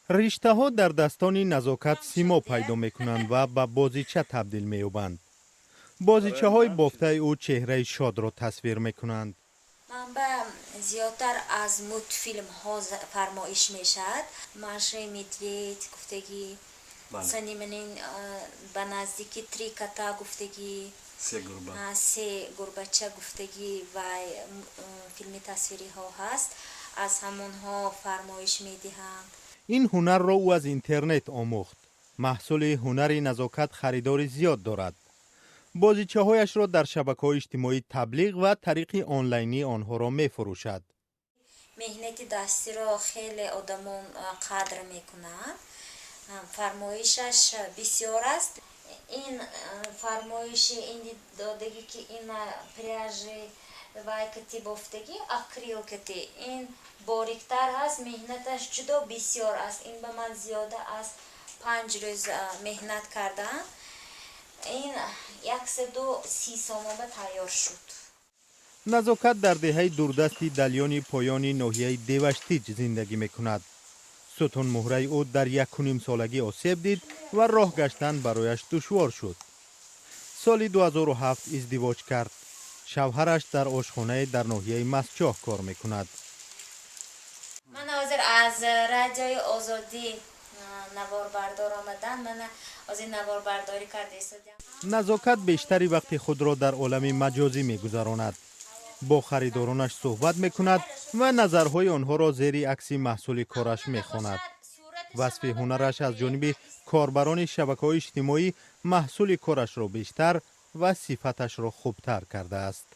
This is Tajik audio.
Риштаҳо дар дастони Назокат симо пайдо мекунанд ва ба бозича табдил меёбанд. Бозичаҳои бофтаи ӯ чеҳраи шодро тасвир мекунанд. Ман ба зиёдтар аз мультфилмҳо фармоиш мешавад. Маша и Медведь гуфтагӣ, саниманин ба наздики Три кота гуфтагӣ, Се гурбача гуфтагӣ ва филми тасвириҳо ҳаст, аз ҳамонҳо фармоиш медиҳанд. Ин ҳунарро ӯ аз интернет омӯхт. Маҳсули ҳунари Назокат харидори зиёд дорад. Бозичаҳояшро дар шабакаҳои иҷтимоӣ таблиғ ва тариқи онлайнӣ онҳоро мефурӯшад. Меҳнати дастиро хеле одамон қадр мекунанд, фармоишаш бисёр аст. Ин фармоиши ин додагӣ, ки ина пряжи вай кати бофтагӣ, акрил кати, ин бориктар ҳаст, меҳнаташ ҷудо бисёр аст. Ин ба ман зиёда аз 5 рӯз меҳнат кардам. Ин 130 сомон ба тайёр шуд. Назокат дар деҳаи дурдасти Далёни поёни ноҳияи Деваштич зиндагӣ мекунад. Сутунмуҳраи ӯ дар 1,5 солагӣ осеб дид ва роҳ гаштан барояш душвор шуд. Соли 2007 издивоҷ кард. Шавҳараш дар ошхонае дар ноҳияи Мастчоҳ кор мекунад. Ман ҳозир аз Радиои Озодӣ наворбардор омадам. Мана ҳозир наворбардорӣ карда истодиам. Назокат бештари вақти худро дар олами маҷозӣ мегузаронад, бо харидоронаш суҳбат мекунад ва назарҳои онҳоро зери акси маҳсули кораш мехонад. Васфи ҳунараш аз ҷониби корбарони шабакаҳои иҷтимоӣ маҳсули корашро бештар ва сифаташро хубтар кардааст.